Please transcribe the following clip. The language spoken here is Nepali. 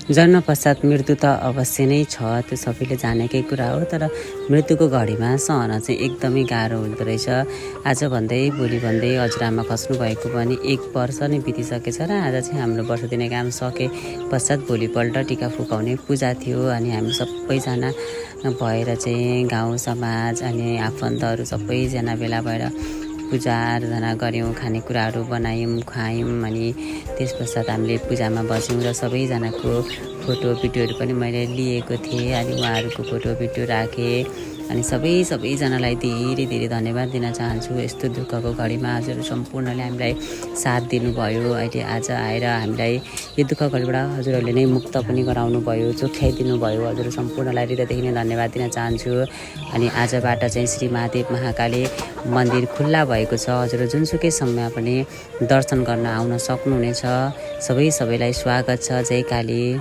जन्म पश्चात मृत्यु त अवश्य नै छ, त्यो सबैले जानेकै कुरा हो। तर मृत्युको घडीमा सहन चाहिँ एकदमै गाह्रो हुँदो रहेछ। आज भन्दै भोलि भन्दै हजुरआमा खस्नु भएको पनि 1 वर्ष नै बितिसकेछ र आज चाहिँ हाम्रो वर्ष दिने काम सके पश्चात भोलिपल्ट टिका फुकाउने पूजा थियो। अनि हामी सबैजना भएर चाहिँ गाउँ समाज अनि आफन्तहरू सबैजना भेला भएर पूजा आराधना गऱ्यौँ, खानेकुराहरू बनायौँ, खुवायौँ। अनि त्यस पश्चात हामीले पूजामा बस्यौँ र सबैजनाको फोटो भिडियोहरू पनि मैले लिएको थिएँ। अनि उहाँहरूको फोटो भिडियो राखेँ। अनि सबैजनालाई धेरै धेरै धन्यवाद दिन चाहन्छु। यस्तो दुःखको घडीमा हजुरहरू सम्पूर्णले हामीलाई साथ दिनुभयो। अहिले आज आएर हामीलाई यो दुःख घडीबाट हजुरहरूले नै मुक्त पनि गराउनु भयो, चोख्याइदिनु भयो। हजुर सम्पूर्णलाई हृदयदेखि नै धन्यवाद दिन चाहन्छु। अनि आजबाट चाहिँ श्री महादेव महाकाली मन्दिर खुल्ला भएको छ। हजुर जुनसुकै समय पनि दर्शन गर्न आउन सक्नुहुनेछ। सबैलाई स्वागत छ। जय काली।